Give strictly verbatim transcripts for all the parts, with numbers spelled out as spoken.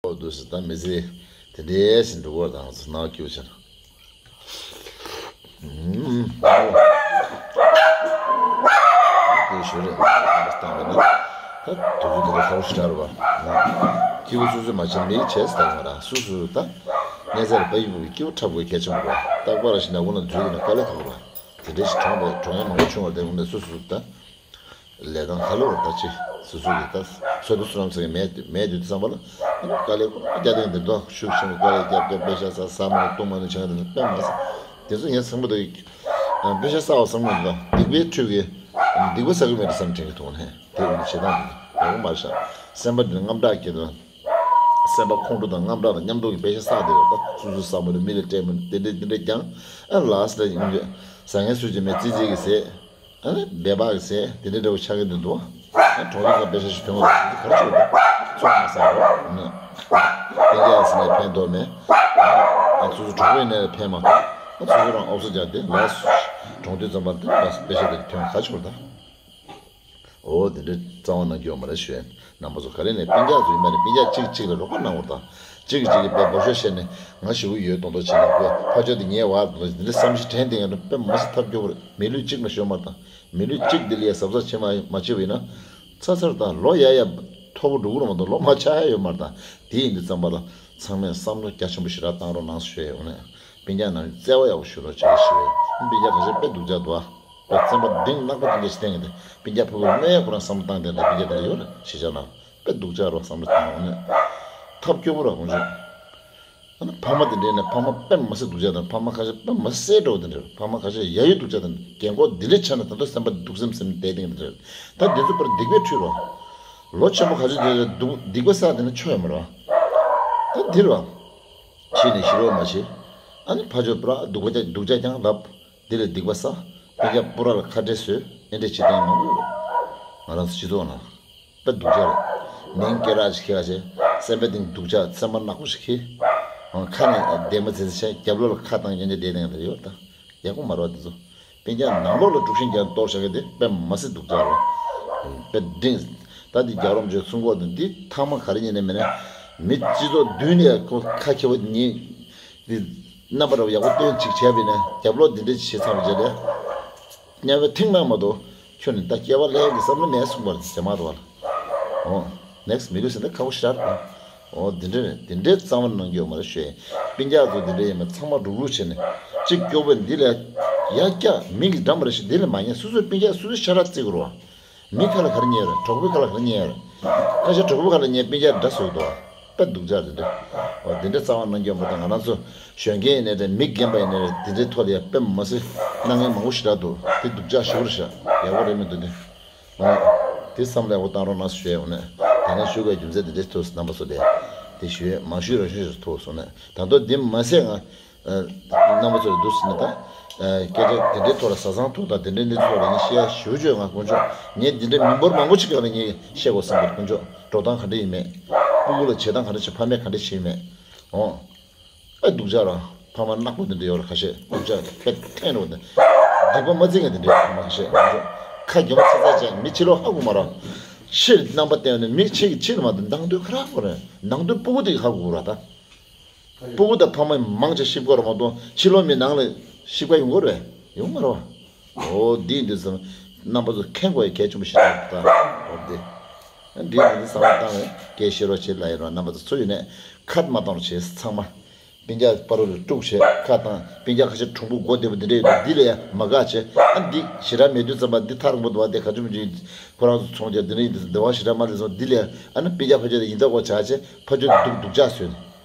ཨོ་འདུག་སེ་ད་མི་ཚེ་དེ་འདྲའི་ཞིག་འགྲོ་གི་ཡོད། ད་ང་ཚོ་སྣང་བ་སྐྱིད་པོ་བྱས་ན། ཨུམ། དེ་ཞུ་རེད། བཏང་བ་ན་ད་དུས་ཚོད་འདི་འདྲ་ཁག་པོ་ཞིག་ཆགས་རེད་པ། སྐྱིད་པོ་སོ་སོས་མ་བྱས་མི་གིས་བྱས་ཟེར་ད་ང་རང་སོ་སོ་ད་གནས་ཚད་ལ་དཔའ་ཡི་བུ་གི་སྐྱིད་པོ་འཁྲབ་དགོས་གལ་ཆེན་པོ་རེད། རྟག་པར་ཞིག་ནག་ཁུང་ལ་འཛུལ་ཡོང་ན་དཀའ་ལས་ཁག་པོ་རེད། དེ་འདྲ་ཞིག་གྲོངས་པ་གྲོངས་ཡ་མང་པོ་བྱུང་བ་རེད། དེ་འོ་ན་སོ་སོ་ད། ལས་དང་ཁ་ལོ་བར་ད་ཅི་སོ་སོ་གི་ད་འཚོ་དུས་སུ་རང་ཚོ་གི་མེད་མེད་དུས་བསམ་པ་ལ་ཨ་ནི་དཀའ་ལས་ཁོ་རང་རྒྱག་དེ་འདི་འདྲ་ཤུགས་ཆེན་པོ་དཀའ་ལས་རྒྱབ་རྒྱབ་པེ་ཤ་ས་ས་མ་ལ་བཏུང་མ་ནི་བྱ་འདི་ནི་དཔེ་མ་ཟད་དེ་ཚོ་ངས་བསམ་པ་དུ་པེ་ཤ་ས་བ་བསམ་མ་འདུག་སྡིག་པའི་ཁྲོད་ཀྱི་སྡིག་པ་བསགས་ཀྱི་མེད་དུ་བསམ་དྲན་གྱི་འདུག་ནས་དེ་འོ་ནི་བྱེད་སྟངས་འདི་ཡག་པོ་མ་རེད་ཤག་སེམས་པ་འདི་ནི་དངངས་སྐྲག་སྐྱེ་དུས་སེམས་པ་ཁོང་ཁྲོ་དང་དངངས་སྐྲག་དང་མཉམ་དུ་གི་པེ་ཤ་ས་དེ་རེད། ད་སོ་སོ་ས་མ་ནི་མི་ལ་སྤྲད་མ་ནི་དེ་འདྲ་དེ་འདྲ་ཀྱང་ཨ་ལ་སི་ལ་ཡིན་རྒྱུ་ཟ་ངན་སུས་ཀྱི་མེད་ཙི་ཙི་གི་ཟས། ཨ་ནི་སྦལ་པ་གི་ཟས་དེ་འདྲ་འདྲ་བོ་ཆགས་ཀྱི་འདུག་འདུག་ཨ་གྲོང་ཁྱེར་ཁ་པེ་ཤ་ཞིག་ཐོན་པ་དེ་ག་རེ་བྱེད་དགོས་ཚོགས་མ་ཟ་རོགས་ནི། སྤུན་ཀྱག་ཟེར་ནས་ཕན་ཐོགས་མེད། ཨ་སོ་སོ་གྲོགས་པོ་ཡིན་ནའི་ཕན་མ་ཐོགས། ཨ་སོ་སོ་རང་ཨོབ་སོ་རྒྱག་དེ་ལས་གྲོང་དུས་ཙམ་པ་དེ་ལ་པེ་ཤ་དེ་ཐོན་ག་ཆོར་ད། འོ་དེ་འདྲའི་རྩ་བ་གནང་རྒྱུ་ཡོད་མ་རེད་ཞུ་ཡ། རྣམ་པ་ཚོ་ག་རེ་ནས་སྤུན་ཀྱག་ཚོ་ཡིན་པ་ནས་སྤུན་ཀྱག་གཅིག་གཅིག་ལ་རོགས་པ་གནང་བར་དང་། གཅིག་གིས་གཅིག་གི་དཔེ་འབོར་ཤོག་བཤད་ནས་ང་ཞེ་པོ་ཡོད་མདོག་མདོག་བྱེད་ནས་དགོས་ཕར་ཕྱོགས་དེ་ངའི་བར་དུ་འདི་འདྲ་བསམ་ཤེས་དྲན་དེ་ཡང་དཔེ་མ་སྲིད་ཐབས་སྐྱོ་པོ་རེད། མི་ལུས་གཅིག་ལ་ཤོར་མ་དང་། མི་ལུས་གཅིག་འདི་ལ་ཡ་གཟབ་གཟབ་བྱེད་མ་མ་བྱེད་པ་ཡིན་ན། ཚ་ཚར་དང་ལོ་ཡ་ཡ་མཐོ་པོ་འགྲོ་གི་རེད་མ་གཏོགས་ལོ་མ་ཆགས་ཡ་ཡོད་མ་རེད་དང་། དེ་ཡིན་དུས་ཙམ་པ་ལ་ཚང་མས་བསམ་བློ་རྒྱ་ཆེན་པོ་ཞེ་དྲག་བཏང་རོགས་གནང་ཞུ་ཡ་ཡོད་ནས་སྤུན་ཀྱག་རྣམས་བརྩེ་བ་ཡག་པོ་ཞུ་རོགས་བྱེད་ཞུ་ཡ་ཡོད། སྤུན་ཀྱག་ཁ་ཤས་དཔེ་སྡུག་ཅག་འདུག་ཨ། བསམ་པ་གདེང་ནག་པོ་དེ་འདྲ་ཞིག་བསྟན་གི་འདུག་སྤུན་ཀྱག་ཕྲུ་གུ་ལ་གནོད་ཡ་ཁོ་རང་བསམ་བློ་བཏང་དེ་འདྲ་སྤུན་ཀྱག་དེ་འདྲ་ཡོད་རེད་ཤེས་བྱ་ན། དཔེ་སྡུག་ཅག་རོགས་བསམ་བློ་བཏང་འོང་ནས། ཐབས་སྐྱོ་པོ་ར་དགོངས་བྱུང་། ཨ་ནི་ཕ་མ་དེ་འདྲས་ནས་ཕ་མ་དཔེ་མ་སྲིད་སྡུག་ཅག་དང་ཕ་མ་ཁ་ཤས་དཔེ་མ་སྲིད་སྲས་འགྲོ་དེ་འདྲ་ཕ་མ་ཁ་ཤས་ཡ་ཡུལ་སྡུག་ཅག་དང་རྒན་གོག་འདི་འདྲས་ཆགས་ན་ད་དུང་སེམས་པ་སྡུག་སེམས་སེམས་བསྡད་དེ་འདྲ་ད་འདི་ཚོ་པར་སྡིག་པའི་ཁྲོད་རོ། ལོ་ཆེན་པོ་ཁ་ཤས་དེ་འདྲ་སྡུག་སྡིག་པ་བསགས་དེ་ནི་ཆོ་ཡ་མ་རོ། ད་འདི་རོ། ཕྱི་ནས་ཤི་རོགས་མ་བྱེད། ཨ་ནི་ཕ་ཆོས་པྲ་སྡུག་པ་སྡུག་ཅག་ཀྱང་ལབ། འདི་ལས་སྡིག་པ་བསགས། སྤུན་ཀྱག་སྤུ་ར་ལ་ཁ་བྲལ་བཟོས། ཨེ་འདྲས་བྱེད་སྟངས་མང་པོ་ཡོད། ང་རང་ཚོ་སྤྱི་ཚོགས་ནང་། དཔེ་སྡུག་ཅག་རེད། མིང་སྐད་གྲགས་ཅིག་ཁྱེར་བ་བྱས། སེམས་པའི་སྟེང་སྡུག་ཅག་སེམས་པ་ནག་པོ་ཞིག་ཁྱེར། ཁ་ནས་བདེ་མོ་ཚེ་ཚེ་བྱས་རྒྱབ་ལོགས་ལ་ཁ་བཏང་ཉན་ཉན་བསྡད་ནས་ཡོད་ད། ཡག་པོ་མ་རེད་བ་དེ་ཚོ། སྤུན་ཀྱག་ནང་ལོགས་ལ་དཀྲུག་ཤིང་རྒྱག་གཏོར་བཞག་གི་དེ་དཔེ་མ་སྲིད་སྡུག་ཅག་རེད། དཔེ་འབྲིང་། ད་འདི་རྒྱལ་རོམ་ཆོས་གསུང་སྐོར་དུ་འདི་ཐ་མ་ག་རེ་ཉན་ནས་མེད་ན། མི་སྤྱི་ཚོགས་མདུན་ནས་ཁོ་ཁ་ཁྱེར་བ་ཉིད། འདི་རྣམ་པ་རབ་ཡག་པོ་སྟོན་ཅིག་བྱས་པས་ན་རྒྱབ་ལོགས་འདི་འདྲས་བྱེད་ཚར་བ་རྗེས་ལ། དམྱལ་བའི་མཐིང་ནག་མ་གཏོགས་ཁྱོད་ནི་ད་སྐྱེ་བ་ལྷའི་གི་བསམ་བློ་མེད་གསུངས་པར་བྱེ་མ་དོ་བ་ལ། འོ། ནེག་སི་མི་ལུས་ཟེར་ན་ཁ་བོ་ཤར་དང་། འོ་འདི་འདྲས་རེད། འདི་འདྲས་གཙང་མ་གནང་རྒྱུ་ཡོད་མ་རེད་ཤོད། སྤུན་ཀྱག་ཚོ་འདི་འདྲས་ཡིན་པ་ཚང་མ་རུག་རུག་བྱས་ནས་གཅིག་སྐྱོ་པོས་འདི་ལ་ཡ་སྐྱ་མིག་གི་འགྲམ་རེ་ཞིག་འདི་ལ་མ་ཉན་སོ་སོའི་སྤུན་ཀྱག་སོ་སོའི་ཤ་ར་བརྩི་དགོས་རོགས། མི་ཁ་ལ་ག་རེ་ཉན་ཡོད་རེད། གྲོགས་པོའི་ཁ་ལ་ག་རེ་ཉན་ཡོད་རེད། ཁ་ཤས་གྲོགས་པོའི་ཁ་ལ་ཉན་སྤུན་ཀྱག་འདྲ་བཟོ་གི་འདུག་ཨ། དཔེ་སྡུག་ཅག་རེད་འདི། འོ་འདི་འདྲའི་རྩ་བ་གནང་རྒྱུ་མ་གཏོགས་ང་རང་ཚོ་གཞོན་སྐྱེས་ཡིན་ནའི་རེད། མི་རྒན་པ་ཡིན་ནའི་རེད། འདི་འདྲའི་ཐོག་ལ་ཡ་དཔེ་མ་སྲིད་གནང་མཁན་མང་པོ་ཞེ་དྲག་འདུག་དེ་སྡུག་ཅག་ཞེ་པོ་རེད་ཤག་ཡག་པོ་རེད་མི་འདུག་འདི། འོ། དེ་བསམ་བློ་ཡག་པོ་བཏང་རོགས་གནང་ཞུ་ཡ་འོ་ནས། དེ་ནས་ཞུ་དགོས་རྒྱུ་མཚན་དེ་འདྲས་ཐུག་རྣམ་པ་ཚོ་ལས། དེ་ཞུ་ཡས་མང་ཤོས་རང་ཤོས་ཤིག་ཐུག་སོང་ནས་ད་དུང་འདི་མ་ཟད་ང་། རྣམ་པ་ཚོ་ལ་འདུག་ཟེར་ནས་ད། སྐད་ཆ་དེ་འདྲའི་ཐོག་ལ་བཟའ་ཚང་ཐུག་དང་དེ་འདྲའི་གནས་ཚུལ་ཐོག་ལ་ངས་བཤད་ཡ་ཞུ་ཆོག་ང་དཀོན་མཆོག་ངས་འདི་འདྲའི་མི་འབོར་མང་པོ་ཅིག་ག་ལ་ངས་བཤད་དགོས་བསམ་གྱི་དཀོན་མཆོག་འགྲོ་སྟངས་ག་འདྲ་ཡིན་མེད། སྤུ་གུ་ལ་བྱེད་སྟངས་ག་འདྲ་བྱེད་ཕ་མས་ག་འདྲ་བྱེད་མེད། འོང་། ཨ་སྡུག་ཅག་རང་ཕ་མ་ནག་པོ་དེ་འདྲ་ཡོད་ལ་ཁ་ཤས་སྡུག་ཅག་དཔེ་ཐེན་རོ་དེ། སྡིག་པ་མ་བརྩི་མཁན་དེ་འདྲའི་ཕ་མ་ཁ་ཤས་ང་ཚོ་ཁ་རྒྱ་མ་ཚ་ཚ་ཅན་མི་ཕྱི་ལོགས་ཧ་གོ་མ་ར། ཕྱིར་རྣམ་པ་བསྟན་ནས་མི་ཕྱི་གི་ཕྱི་ལ་མ་གཏོགས་ནང་དོན་ཁ་ར་གོ་ར། ནང་དོན་སྤུ་གུ་དེ་གི་ཧ་གོ་ར་ད། སྤུ་གུ་དང་ཕ་མ་མང་ཆེ་ཤི་བ་ར་མ་གཏོགས་ཕྱི་ལོགས་མི་ནང་ལ་ཤི་བ་ཡོང་གི་རེད། ཡོང་མ་རེད་བ། འོ་འདི་འདི་ཚོ་རྣམ་པ་ཚོ་མཁྱེན་དགོས་ཡ་གལ་ཆེན་པོ་ཞིག་རེད་ད། འོ་འདི། འདི་འདི་བསམ་བློ་བཏང་བས་སྐད་ཤེས་རོགས་བྱེད་ལ་ཡིན་རོགས་རྣམ་པ་ཚོ་ཚུར་ཡོད་ནས་ཁ་མ་བཏང་རོགས་བྱེད་ཚང་མ། སྤུན་ཀྱག་བར་རུ་དཀྲུག་བྱེད་ཁ་བཏང་སྤུན་ཀྱག་ཁ་ཤས་གྲུང་པོ་མགོ་བདེ་པོ་འདི་འདྲ་ཡོད་དུས་འདི་ལ་ཡ་མ་དགའ་བྱེད་ཨ་འདི་ཞེ་དྲག་མེད་དུས་ཙམ་པ་འདི་ཐག་རིང་པོ་འདུག་བ་དེ་ག་ཚོད་མི་འཇིག་ཁོ་རང་ཚོ་ཚོང་རྒྱག་འདི་འདྲ་ཡིན་དུས་འདི་བ་ཞེ་དྲག་མ་རེད་སོང་འདི་ལ་ཡ་ཨ་ནི་སྤུན་ཀྱག་ཕ་ཆོས་དེ་ཡིན་ད་གོ་བྱ་བྱེད་ཕ་ཆོས་སྡུག་སྡུག་ཅག་བཟོས་ནས།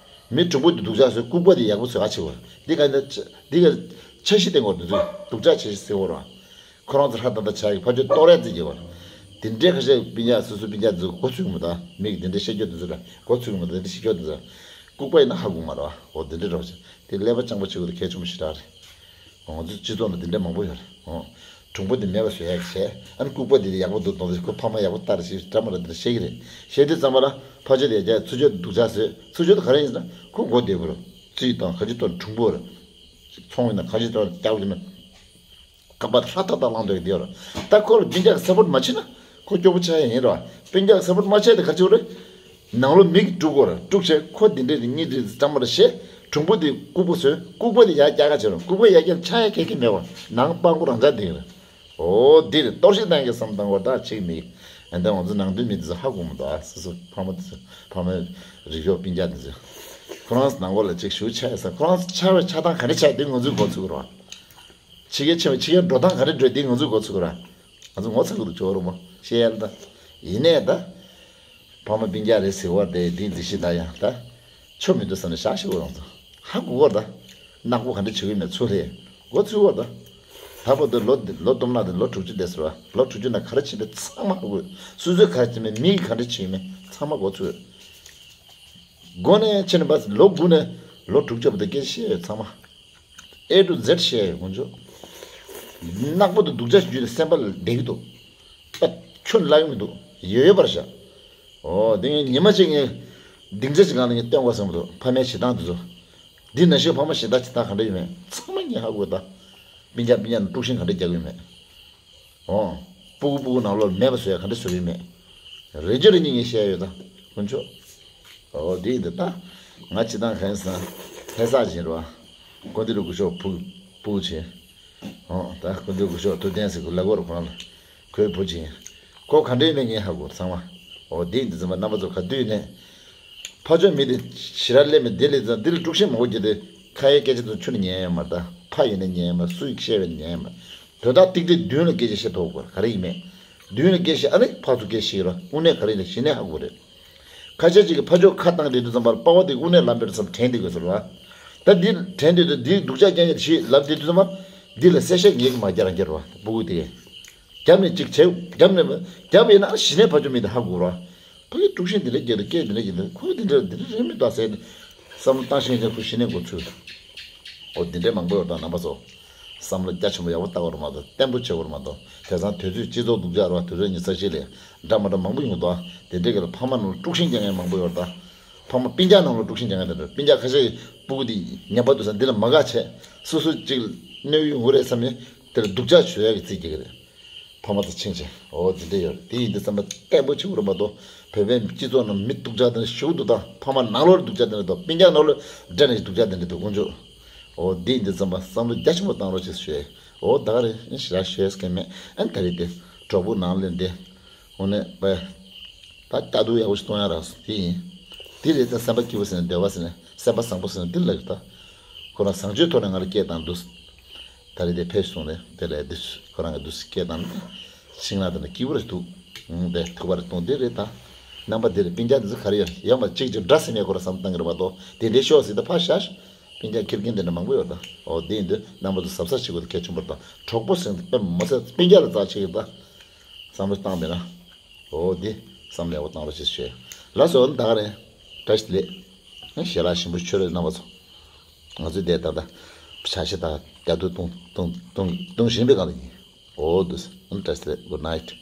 མི་གྲུང་པོ་འདི་སྡུག་ཅག་བཟོས་ལྐུགས་པ་འདི་ཡག་པོ་བཟོས་ཨ་ཆེ་བ། འདི་ག་འདི་འདི་ག་འཆར་གཞི་བསྟན་དགོས་འདི་ཚོས་སྡུག་ཅག་འཆར་གཞི་བཟོས་དགོས་ར། ཁོ་རང་ཚོ་ཧྲ་ཏག་ཏག་ཆགས་ཀྱི་ཕ་ཆོས་གཏོར་ཡ་བརྩི་གི་བ། འདི་འདྲའི་ཁ་ཤས་སྤུན་ཀྱག་སོ་སོ་སྤུན་ཀྱག་འདི་ཚོ་མགོ་ཚོས་གི་མ་ད་མིག་འདི་འདྲའི་བཤད་རྒྱུ་འདི་ཚོ་ལ་མགོ་ཚོས་གི་མ་ད་འདི་འདྲའི་བཤད་རྒྱུ་འདི་ཚོ་ལ་ལྐུགས་པ་ཡིན་ན་ཧ་གོ་མ་ར་བ་འོ་འདི་འདྲའི་རོགས་བྱེད་དེ་ཀླད་པ་སྤྱང་པོ་བྱེད་དགོས་དེ་གལ་ཆེན་པོ་ཞེ་དྲག་རེད། ང་ཚོའི་སྤྱི་ཚོགས་ནང་འདི་འདྲ་མང་པོ་ཡོད་རེད། ཨོ། གྲུང་པོ་འདི་མེད་པ་བཟོ་ཡག་བྱས། ཨ་ནི་ལྐུགས་པ་འདི་ཡག་པོ་འདུག་དོན་ཚེ་ཁོ་ཕ་མ་ཡག་པོ་ལྟ་རེ་ཞིག་འདྲ་མ་རེད་འདི་འདྲ་བཤད་ཀྱི་རེད། བཤད་དུས་ཙམ་པ་ལ་ཕ་ཆོས་དེ་རྒྱ་ཚུར་ཕྱོགས་སྡུག་ཅག་བཟོས་ཚུར་ཕྱོགས་དེ་ག་རེ་ཡིན་ཟེར་ན་ཁོ་མགོ་བདེ་པོ་རེད། རྩིས་དང་གང་ཅི་དང་གྲུང་པོ་རེད། ཚོང་ཡིན་ན་གང་ཅི་དང་རྒྱག་ཡིན་ན་ཁ་པར་ཧྲ་ཏག་ཏག་བླངས་འདོད་ཀྱི་འདི་ཡོད་རེད། ད་ཁོ་ལ་སྤུན་ཀྱག་སཔོར་མ་བྱེད་ན་ཁོ་སྐྱོ་པོ་ཆགས་ཡ་ཡིན་རེད་བ། སྤུན་ཀྱག་སཔོར་མ་བྱས་ཏེ་ག་རེ་བྱེད་དགོས་རེད། ནང་ལོགས་མི་གིས་དཀྲུག་གོ་ར་དཀྲུག་བྱས་ཁོ་འདི་འདྲས་དེ་གཉིས་འདྲས་སྐྲག་མ་ར་བཤད། གྲུང་པོ་དེ་ལྐུགས་པ་བཟོས། ལྐུགས་པ་དེ་ཡར་བཀྱག་ག་བྱས་ར་ལྐུགས་པ་ཡར་བཀྱག་ཆག་ཡ་ཁེ་ཁེ་མེད་པ། ནང་སྤང་པོ་རང་ཆགས་འདི་ར། འོ་འདི་རེད། གཏོར་བཤིག་བཏང་གི་བསམ་བཏང་བ་ད་ཅིག་མི། ཨ་ནི་ང་ཚོ་ནང་དོན་མི་འདི་ཚོ་ཧ་གོ་མི་འདུག་ཨ་སོ་སོ་ཕ་མ་འདི་ཚོ་ཕ་མའི་རིག་གཞུང་སྤུན་ཀྱག་འདི་ཚོ། ཁོ་རང་ཚོ་ནང་ལོགས་ལ་ཅིག་ཞུགས་ཆགས་ཡ་ས་ཁོ་རང་ཚོ་ཆགས་པའི་ཆགས་སྟངས་ག་འདྲ་ཆགས་འདི་ང་ཚོས་གོ་ཚུགས་རོགས། ཕྱི་རྒྱལ་ཕྱིན་པ་ཕྱི་རྒྱལ་འགྲོ་སྟངས་ག་འདྲ་འགྲོ་འདི་ང་ཚོས་གོ་ཚུགས་རོགས། ང་ཚོ་ངོ་ཚ་གི་འདུག་ཇོ་རུ་མོ་བཤད་ཡ་ལ་ད། ཡིན་ནའི་ད། ཕ་མ་སྤུན་ཀྱག་རེད་ཟེར་བ་དེ་འདི་འདི་ཤི་ད་ཡང་ད། ཆོ་མི་འདུག་བསམ་ནས་བཞག་ཤི་བ་རང་ཚོ་ཧ་གོ་བར་ད། ནག་པོ་ག་འདྲ་བྱེད་ཀྱི་མེད་ཚུལ་ལས་མགོ་ཚོས་བར་ད། ད་བར་དུ་ལོ་འདི་ལོ་སྟོང་ལྔ་དང་ལོ་དྲུག་ཅུ་འདས་ཟེར་བ་ལོ་དྲུག་ཅུ་ནང་ག་རེ་བྱེད་པའི་ཚང་མ་ཧ་གོ། སོ་སོས་ག་རེ་བྱེད་མེད་མིས་ག་འདྲ་བྱེད་ཀྱི་མེད་ཚང་མ་མགོ་ཚོས། མགོ་ནས་ཕྱི་ནས་བར་ལོ་དགུ་ནས་ལོ་དྲུག་ཅུ་བར་དུ་སྐད་ཆ་བཤད་ཡོད་ཚང་མ། A to Z བཤད་ཡོད་ཁོང་ཚོ། ནག་པོ་དང་སྡུག་ཅག་བརྒྱུད་ནས་སེམས་པ་ལ་བསྡད་ཀྱི་འདུག་ད་ཁྱོད་ལ་ཡོང་གི་འདུག་ཡོད་ཡོད་པར་བཞག་འོ་དེ་ངས་ཉི་མ་གཅིག་ངས་སྡིངས་ཆ་ཞིག་སྒང་ལ་ངས་སྟོན་དགོས་བསམ་འདུག་ཕ་མའི་བྱེད་སྟངས་དེ་ཚོ། འདི་ན་གཞོན་ཕ་མ་གཞན་དག་བྱེད་སྟངས་ག་འདྲ་ཡོད་མེད་ཚང་མ་ངས་ཧ་གོ་ད། སྤུན་ཀྱག་སྤུན་ཀྱག་ནང་དཀྲུག་ཤིང་ག་འདྲ་རྒྱག་གི་ཡོད་མེད། འོ། སྤུ་གུ་སྤུ་གུ་ནང་ལོགས་མེད་པ་བཟོ་ཡ་ག་འདྲ་བཟོ་གི་ཡོད་མེད། རེ་ཅོ་རེ་གཉིས་ངས་བཤད་ཡོད་ད། དཀོན་མཆོག་འོ་དེ་ཡིན་ད་ད། ང་སྤྱི་བཏང་གང་ཡིན་ཟེར་ན། ལྷ་ས་ཅིག་རེད་བ། ཀུན་བཏུས་སྐུ་ཞབས་སྤུ་སྤུ་གུ་ཆེ། འོ་ད་ཀུན་བཏུས་སྐུ་ཞབས་ཐུབ་བསྟན་ཟེར་ཁོ་ལ་གོ་ར་ཁོ་རང་ལ། ཁོའི་བུ་ཆེ། ཁོ་ག་འདྲ་ཡིན་ན་ངས་ཧ་གོ་ཚང་མ། འོ་དེ་ཡིན་ད་ཚང་མ་རྣམ་པ་ཚོ་ག་དུས་ནས། ཕ་ཆོས་མི་དེ་ཞི་ར་ལས་མི་དེ་ལས་ཙང་འདི་ལ་དཀྲུག་ཤིང་མང་པོ་བརྒྱབ་སྟེ་ཁ་ཡའི་སྐད་ཆ་དང་ཆུ་ནི་ཉན་ཡ་མ་རེད་ད། ཕ་ཡིན་ན་ཉན་ཡ་མ་རེད་སུ་ཡིས་བཤད་པ་ཉན་ཡ་མ་རེད། དོན་དག་ཏིག་ཏིག་མདུན་ལ་སྐད་ཆ་བཤད་ཐུབ་དགོས་ག་རེ་ཡིན་མེད། མདུན་ལ་སྐད་ཆ་ཨ་ནི་ཕར་ཚུར་སྐད་ཆ་བཤད་ར་དངོས་གནས་ག་རེ་ཡིན་ན་གཞི་ནས་ཧ་གོ་རེད། ཁ་ཤས་ཅིག་གིས་ཕ་ཆོས་ཁ་བཏང་བསྡད་དུས་ཙམ་པར་པ་ཕ་དེ་དངོས་གནས་ལམ་བེར་ཙམ་དྲན་བསྡད་དགོས་ཟེར་བ། ད་འདི་དྲན་བསྡད་དུས་འདི་སྡུག་ཅག་རྐྱང་རྐྱང་ཞིག་ལབ་བསྡད་དུས་ཙམ་པ། འདི་ལ་གསལ་བཤད་ངེས་ཀྱི་མ་རྒྱག་རང་རྒྱག་ར་བ་སྤུ་གུ་དེ། རྒྱབ་ནས་ཅིག་བྱས་རྒྱབ་ནས་རྒྱབ་ཡིན་ན་གཞི་ནས་ཕ་ཆོས་མི་དེ་ཧ་གོ་ར། ཕ་གི་དཀྲུག་ཤིང་དེ་འདྲ་རྒྱག་དུས་སྐད་དེ་འདྲ་ཡིན་དུས་ཁོ་གི་དེ་འདྲ་དེ་འདྲ་རེད་མི་འདུག་ཟེར་ནས་བསམ་བློ་བཏང་ཤེས་ཀྱང་ཁོ་གཞི་ནས་མགོ་ཚོས། འོ་དེ་འདྲའི་མང་པོ་ཡོད་དང་རྣམ་པ་ཚོ། བསམ་བློ་རྒྱ་ཆེན་པོ་ཡག་པོ་བཏང་བར་མ་གཏོགས་བརྟན་པོ་བྱེད་དགོས་མ་གཏོགས་དེང་སང་དུས་ཚོད་སྤྱི་ཚོགས་སྡུག་ཅག་རེད་བ། དུས་ཚོད་ཉི་ཤུ་རྩ་བཞི་ལས་འདྲ་མ་འདྲ་མང་པོ་ཡོང་གི་འདུག་དེ་འདྲའི་སྐབས་ལ་ཕ་མ་ནང་ལ་དཀྲུག་ཤིང་རྒྱག་མཁན་མང་པོ་ཡོད་རེད་ད། ཕ་མ་སྤུན་ཀྱག་ནང་ལ་དཀྲུག་ཤིང་རྒྱག་མཁན་དེ་འདྲ་སྤུན་ཀྱག་ཁ་ཤས་ཀྱིས་སྤུ་གུ་དེ་ཉམས་པ་འདུག་ས་འདི་ལ་མ་དགའ་བྱས་སོ་སོ་ཅིག་གནོད་ཡོང་གི་རེད་བསམ་ནས་དེ་ལ་སྡུག་ཅག་བྱོས་ཡག་གི་རྩིས་རྒྱག་གི་རེད། ཕ་མ་ཚོ་ཕྱིན་ཆད་འོ་འདི་འདྲ་ཡོད་རེད། དེ་ཡིན་དུས་ཙམ་པ་བརྟན་པོ་བྱེད་དགོས་རེད་མ་གཏོགས་བོད་པའི་སྤྱི་ཚོགས་ནང་མི་སྡུག་ཅག་དེ་འདྲ་ཞེ་པོ་འདུག་ད་ཕ་མ་ནང་ལོགས་སྡུག་ཅག་དེ་འདྲ་འདུག་སྤུན་ཀྱག་ནང་ལོགས་འདྲ་ནས་སྡུག་ཅག་དེ་འདྲ་འདུག་དཀོན་མཆོག་འོ་འདི་ཡིན་དུས་ཙམ་པ་བསམ་བློ་རྒྱ་ཆེན་པོ་བཏང་རོགས་ཞེས་ཞུ། འོ་ད་ག་རེད་ཞེ་དྲག་ཞུ་ཡས་མཁན་མེད། ཨ་ནི་ད་རེད་དེ་གྲོགས་པོ་ནང་ལ་འདི་འོ་ནས་པ། ད་ལྟ་སྡུག་ཡག་པོ་ཞིག་གཏོང་ཡ་རག་སོང་དེ་ཡིན། དེ་རེད་ད་སེམས་པ་སྐྱིད་པོ་ཟེར་ནས་བདེ་བ་ཟེར་ནས་སེམས་པ་བཟང་པོ་ཟེར་ནས་འདི་ལབ་ཀྱི་ད། ཁོ་རང་བཟང་སྤྱོད་ཐོག་ནས་ང་ལ་སྐད་བཏང་འདུག་ད་རེས་དེ་ཕེབས་སོང་ནས་དེ་ལས་འདི་ཁོ་རང་གི་འདུག་སྐད་བཏང་ནས་ཤིང་ནགས་དེ་ནས་སྐྱིད་པོ་རེད་འདུག་ཨང་དེ་ཐུག་པ་རེ་གཏོང་དེ་རེད་ད། རྣམ་པ་འདི་རེད་སྤུན་ཀྱག་འདི་ཚོ་ག་རེ་ཡོད་ཡོད་མ་གཅིག་གཅིག་འདྲ་ཟེར་ནས་ཁོ་རང་བསམ་བཏང་གི་རེད་མ་གཏོགས་དེ་འདྲའི་ཤོག་ཟིག་ད་ཕར་བཞག་སྤུན་ཀྱག་ཁྱེར་མཁན་དེ་འདྲ་མང་པོ་ཡོད་ད། འོ་དེ་ཡིན་དུས་རྣམ་པ་ཚོ་གཟབ་གཟབ་བྱེད་དགོས་དེ་གལ་ཆེན་པོ་རེད་ད། གྲོགས་པོ་ཟེར་ནས་དཔེ་མ་ཟད་སྤུན་ཀྱག་ལ་རྩ་ཆེ་གི་ད། བསམ་བློ་བཏང་བས་ན། འོ་འདི་བསམ་བློ་ཡག་པོ་བཏང་རོགས་ཞེས་ཞུས། ལགས་སོ་ད་ག་རེད། བཀྲ་ཤིས་བདེ་ལེགས། ཞལ་ལག་ཞིམ་པོ་མཆོད་རེས་གནང་བ་ཚོ། ང་ཚོས་བསྡད་ད་ད། བྱ་ཤི་ད་རྒྱ་དུ་ཏུང་ཏུང་ཏུང་ཏུང་བཞིན་པའི་སྒང་ལ་ཡིན། འོ་འདུག་སེ་བཀྲ་ཤིས་བདེ་ལེགས། Good night།